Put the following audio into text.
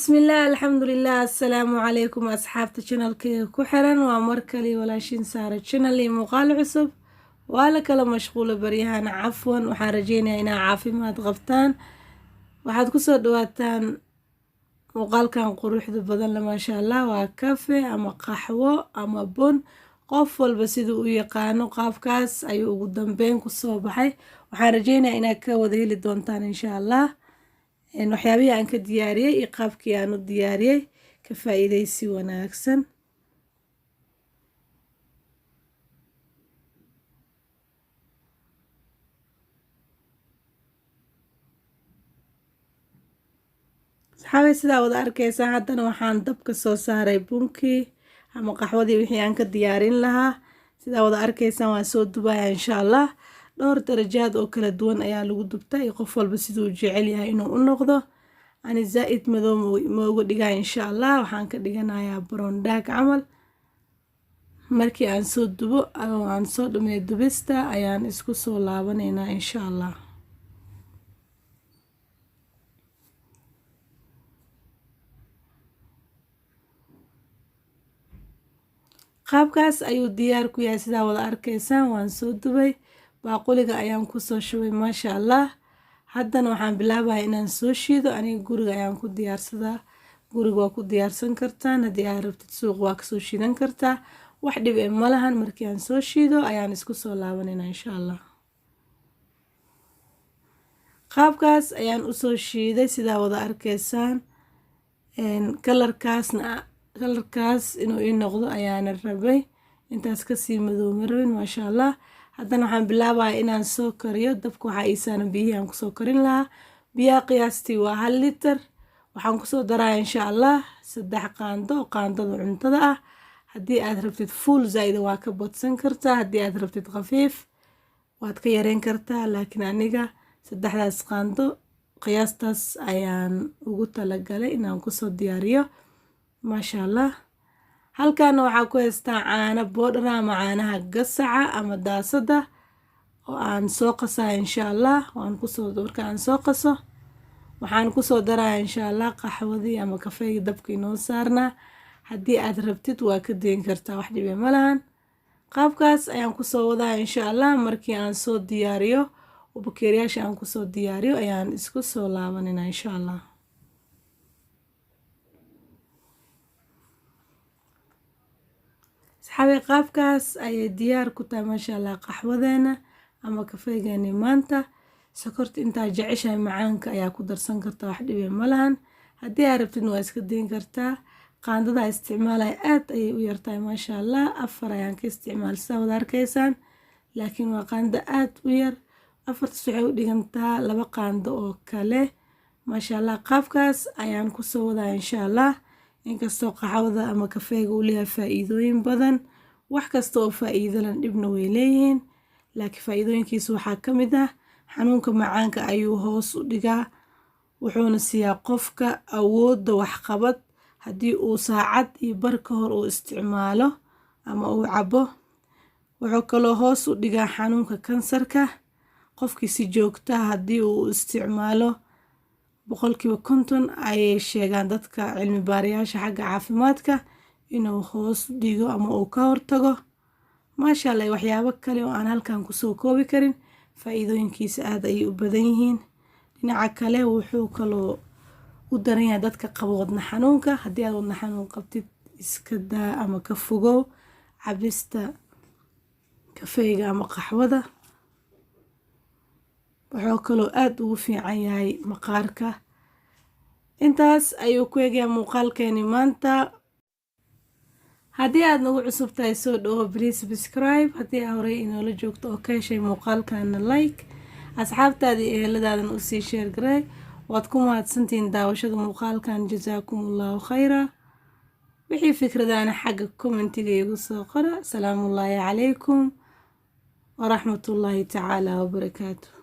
Bismillaah, alxamdulilah, assalaamu calaykum asxaabta channelkayga ku xiran. Waa mar kale walaashiin Saara Channel iyo muuqaal cusub. Waa la kala mashquulo baryahan, cafwan. Waxaan rajeynayaa inaa caafimaad qabtaan. Waxaad kusoo dhawaataan muuqaalkan quruxda badan la, maasha Allah. Waa kafe ama qaxwo ama bun, qof walba siduu u yaqaano. Qaabkaas ayuu ugu dambeyn kusoo baxay. Waxaan rajeynayaa inaad ka wada heli doontaan, insha Allah, waxyaabihii aan ka diyaariyey iyo qaabkii aan u diyaariyey. Ka faa-iideysi wanaagsan. Asxaabay, sidaa wada arkeysaa, haddana waxaan dabka soo saaray bunkii ama qaxwadii wixii aan ka diyaarin lahaa. Sidaa wada arkeysaan, waan soo dubaya, insha Allah. Dhowr darajaad oo kala duwan ayaa lagu dubtay, qof walba siduu jecel yahay inuu u noqdo. Ani zaa-id madow ma uga dhigaya, insha Allah. Waxaan ka dhiganayaa brown camal. Markii aan soo dubo oo aan soo dhameeyo dubista ayaan isku soo laabaneynaa, insha Allah. Qaabkaas ayuu diyaar ku yahay, sidaa wada arkeysaan. Waan soo dubay, baaquliga ayaan kusoo shubay, maasha Allah. Haddana waxaan bilaabaya inaan soo shiido. Aniga guriga ayaan ku diyaarsadaa. Guriga waa ku diyaarsan kartaan. Haddii aad rabtid, suuq waa kasoo shiidan kartaa, wax dhib e ma lahan. Markii aan soo shiido ayaan isku soo laabanayna, insha Allah. Qaabkaas ayaan usoo shiiday, sidaa wada arkeysaan. Colorkaasna, colorkaas inuu ii noqdo ayaana rabay, intaas kasii madow ma rabin, maasha Allah. Haddana waxaan bilaabaya inaan soo kariyo. Dabka waxaa ii saaran biyihii aan kusoo karin lahaa. Biyaha qiyaastii waa 1 litir. Waxaan kusoo daraya, insha Allah, 3 qaando oo qaandada cuntada ah. Haddii aad rabtid full zaaida waa ka badsan kartaa, haddii aad rabtid khafiif waad ka yareyn kartaa, laakiin aniga saddexdaas qaando qiyaastaas ayaan ugu talagalay inaan kusoo diyaariyo, maasha Allah. Halkaana waxaa ku haystaa caano boodhara ama caanaha gasaca ama daasada oo aan soo qasaya, insha Allah. Waan kusoo, marka aan soo qaso, waxaan kusoo daraya, insha Allah, qaxwadii ama kafeygii dabka inoo saarnaa. Haddii aad rabtid waa ka dayn kartaa, wax dhibe ma lahan. Qaabkaas ayaan kusoo wadaya, insha Allah. Markii aan soo diyaariyo oo bakeeriyaasha aan kusoo diyaariyo ayaan isku soo laabanayna, insha Allah. Asxaabi, qaabkaas ayay diyaar ku tahay, maasha Allah, qaxwadeena ama kafeegeeni maanta. Sokorta intaa jeceshahay macaanka ayaa ku darsan kartaa, wax dhibe ma lahan. Haddii aad rabtidna waa iska dayn kartaa. Qaandada isticmaalaya aad ayay u yartahay, maasha Allah. Afar ayaan ka isticmaal, sidaa wada arkaysaan, laakiin waa qaando aad u yar. Afartaas waxay u dhigantaa 2 qaando oo kale, maasha Allah. Qaabkaas ayaan kusoo wadaya, insha Allah. Inkastoo qaxwada ama kafeega uu leeyahay faa-iidooyin badan, wax kasta oo faa-iido lan dhibna way leeyihiin, laakiin faa-iidooyinkiisa waxaa ka mid ah xanuunka macaanka ayuu hoos u dhigaa, wuxuuna siiyaa qofka awoodda waxqabad haddii uu saacad iyo bar ka hor uu isticmaalo ama uu cabo. Wuxuu kaloo hoos u dhigaa xanuunka kansarka. Qofkii si joogtaa haddii uu isticmaalo, 50% ayay sheegaan dadka cilmi baarayaasha xagga caafimaadka inuu hoos dhigo ama uu ka hortago, maasha Allah. Waxyaabo kale oo aan halkan kusoo koobi karin, faa-iidooyinkiisa aada ayay u badan yihiin. Dhinaca kale, wuxuu kaloo u daran yahay dadka qabo wadna xanuunka. Haddii aad wadna xanuun qabtid, iska daa ama ka fogow cabista kafeyga ama qaxwada. Wuxuu kaloo aada ugu fiican yahay maqaarka. Intaas ayuu ku egayaa muuqaalkeeni maanta. Haddii aad nagu cusub tahay, soo dhawo, please subscribe. Haddii aa horey inoola joogto oo ka heshay muuqaalkana, like, asxaabtaada iyo eheladaadana usii share garey. Waad ku mahadsantihiin daawashada muuqaalkan. Jasaakum Allahu khayra. Wixii fikradaana xagga commentiga igu soo qora. Salaamullaahi calaykum waraxmatullaahi tacaala wabarakaatu.